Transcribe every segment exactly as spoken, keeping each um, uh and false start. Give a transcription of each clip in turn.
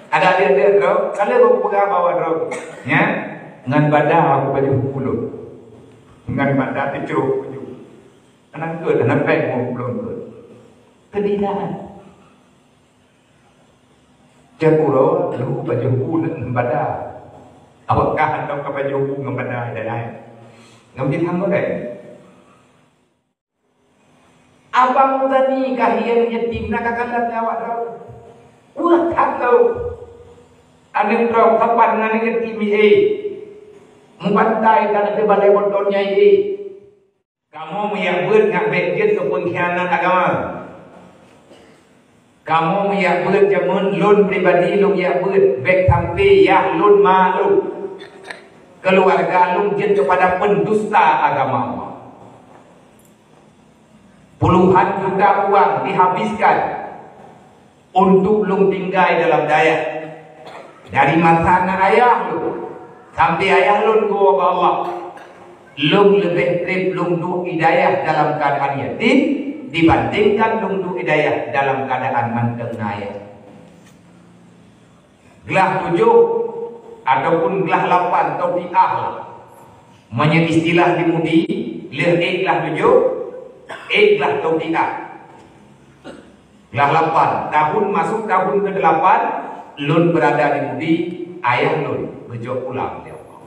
Ada dia-dia droe, kalau aku peugah bahwa droe, ya, ngan bada aku baju ulun. Ngan bada teucok baju. Anak ke, anak pek mau ulun ke. Kedilaan. Cakuro lu baju ulun bada. Awak kah atau ke baju ngan bada dah lain. Ngam di tanggung deh. Abang Muzani kahian yatim na kakalan awak droe. Wah, that lom. Aneuk droe sapat ngon aneuk yatim, eh. Mubantai dan di balai bontong nyai, eh. Kamoe meuyak beuet ngat bèk jeuet keu peungkhianat agama. Kamoe meuyak beuet jameun lôn pribadi lôn yak beuet bèk sampai yah lôn ma lôn, keuluwarga lôn jeuet keupada peundusta agama Allah. Puluhan juta uang dihabiskan untuk lôn tinggai dalam dayah. Dari masa na ayah lôn sampai ayah lôn geuwoe bak Allah, lôn leubeh treb lôn duek i dayah dalam keuadaan yatim dibandingkan lôn duek i dayah dalam keuadaan mantong na ayah. Glah tujoh ataupun glah lapan tausiah lah. Meunyoe istilah di Mudi, lheueh ék glah tujoh, ék glah tausiah. Glah lapan, tahun masuk tahun kedelapan, lôn berada di Mudi, ayah lôn geujok pulang lé Allah.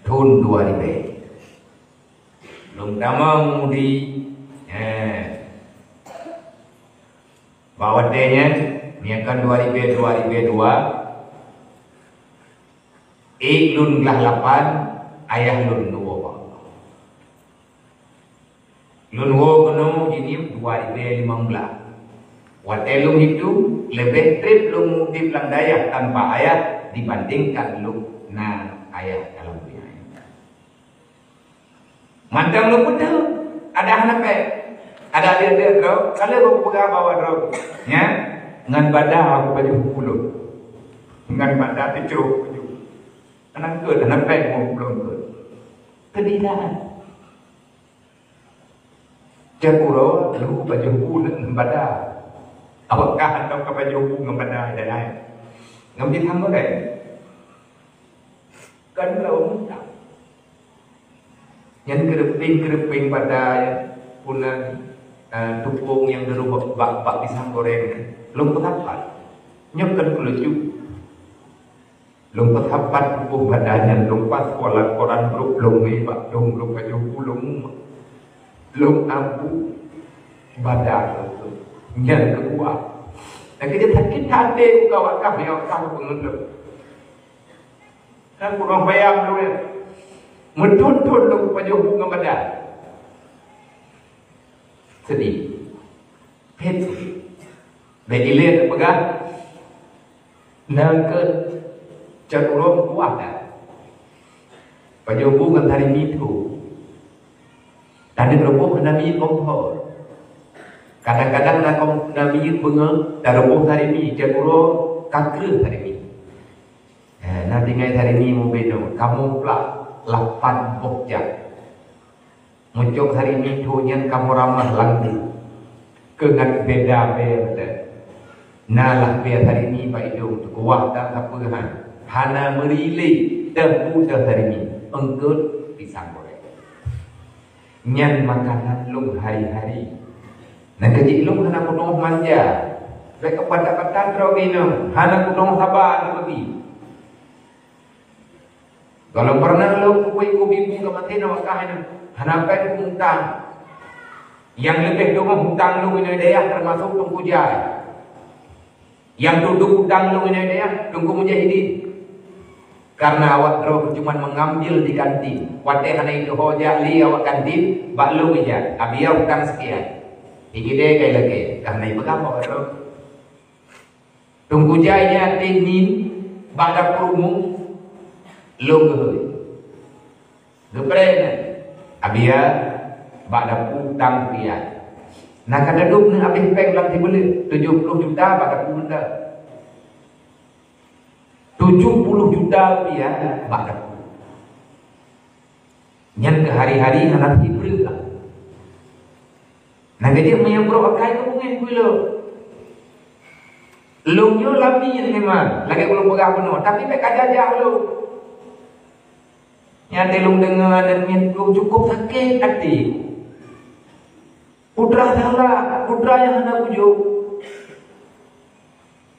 Thon dua ribèe. Lôn tamong Mudi, eh, bak watèe nyan, meunyoe kon dua ribèe, dua ribèe dua, ék lôn glah lapan, ayah lôn geuwoe bak Allah. Lôn woe keunoe jih nyoe dua ribèe limong blaih. Watèe lôn hitung, leubeh treb lôn udeb lam dayah tanpa ayah dibandingkan lôn na ayah dalam donya nyoe. Mantong lôn peuteuh, ada hana pèng. Ada dia-dia droe, kalau lôn peugah bahwa droe, ya, ngon bada aku baju ulôn. Ngon bada teucok baju. Aneuk keuh, hana pèng ulôn keuh. Kedilaan. Cakuro lu baju bu ngon bada. Awak kah atau ka baju bu ngon bada dah lain. Ngam di tanggung deh. Kan kalau mutang. Nyan keureupieng-keureupieng bada nyan puna, eh, tupông nyang deurubak bak, bak pisang goreng. Lôn peusapat. Nyoe kan keulucu. Lôn peusapat tuboh badan nyan lôn pasoe lam koran brok lôn nibak dong lôn pajoh ulôn mumat. Lôn abu badan lôn nyan keukuat. Lagèe sakét até keu awak kah nyang ka peungeut lôn. Kan kurang bayang lôn nyan. Meuthon-thon lôn pajoh bu ngon badan. Sedih. Phet. Bèk ilèe teupeugah, nangkeuet cat ureueng kuah that. Pajoh bu ngon tari mi tho. Tadi reuboh nami kompor. Kadang-kadang na kom-, nami beungoh, tareuboh tari mi, cat ureueng ka kreueh tari mi. Eh, na tinggai tari mi mubeno, kamoe plak lapan boh jam. Meucok hari Minggu nyan kamoe ramah lam bu. Keu ngat beda bèe meunan. Na lah bèe hari ni bak idong teukuah dan sapeue han. Hana meuri lé dan bu dan hari ni. Eungkot pisang goreng. Nyan makanan lôn hari-hari. Nang keujiek lôn hana peunoh manja. Bèk keubata-bata droe ginong. Hana peunoh saba lôn bagi. Gohlom peureunah lôn kubu-kubu ka maté na wakah nyan, hana pèng mutang. Nyang leubeh teungoh mutang lôn inoe dayah teumasok Teungku Jai. Nyang tutoe utang lôn inoe dayah Teungku Mujahidin. Karena awak droe cuma mengambil di kantin. Watèe hana ileuho jak lé awak kantin, bak lôn ijak, "Abiya utang sekian." Igidée kai lagèe, ka hana ipeugah bak droe. Teungku Jai nyan até nin bak dapu rumoh lôn geuhôi. Geupreh nyan, "Abiya bak dapu tang pian." Na ka tadub neuh abéh pèng lam sibuleuen, tujoh ploh juta bak dapu mantong. Tujoh ploh juta rupiah bak dapu. Nyan keu hari-hari hana sibreuh lah. Nang gajah meunyoe brok akai keu bungéh kulo. Lôn nyoe lamiet memang, lagèe ulôn peugah bunoe, tapi bèk ka jajah lôn. Nyan lôn deungoe dan nyan lôn cukup sakét até. Putra salah, putra nyang hana bujôk.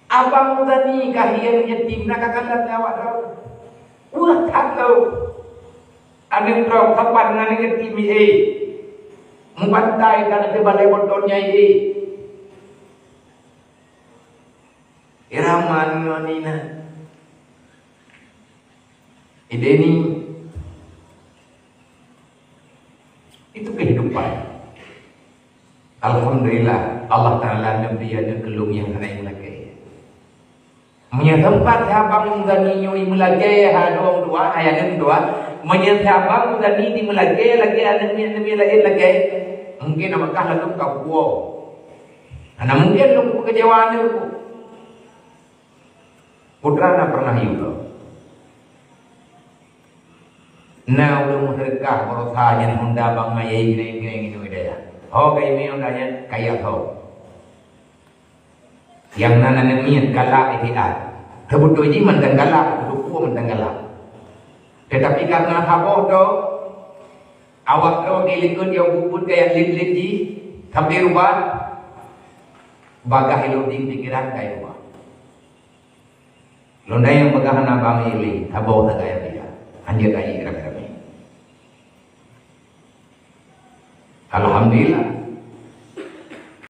Abang Muzani ka hireuen yatim, na ka kalon ngon awak droe. Wah, that lom. Aneuk droe sapat ngon aneuk yatim, eh. Meubantai ka na teubalai botol nyai, eh. Iraman ngon ina. Ideni. Itu kehidupan. Alhamdulillah, Allah Taala neubri aneuk keu lôn nyang hana meulakèe. Meunyoe teumpat ha Bang Muzani nyoe meulakèe, ha dong dua, ha aneuk dua. Meunyoe ha Bang Muzani di meulakèe, lakèe aneuk miet, aneuk miet laén lakèe, mungkin apakah lalu ka puwoe. Hana mungkin lôn kecewa aneuk. Putra na pernah yue lom. Na ulôn meuseudeukah baroesa nyan honda bang mayé geunéng-geunéng inong daya. Ho ka imé honda nyan kaya tho. Nyang na aneuk miet galak idiat. Teubeutôi jih mantong galak, teupeue mantong galak. Tetapi karena saboh droe, awak droe di likot nyang bubut kaya lét-lét jih, sampai rubat, bagah iloding pikiran kai rubat. Lôn dayang peugah hana bang ilé, saboh sagai dia. Hanjeuet aneuk ramé-ramé. Alhamdulillah,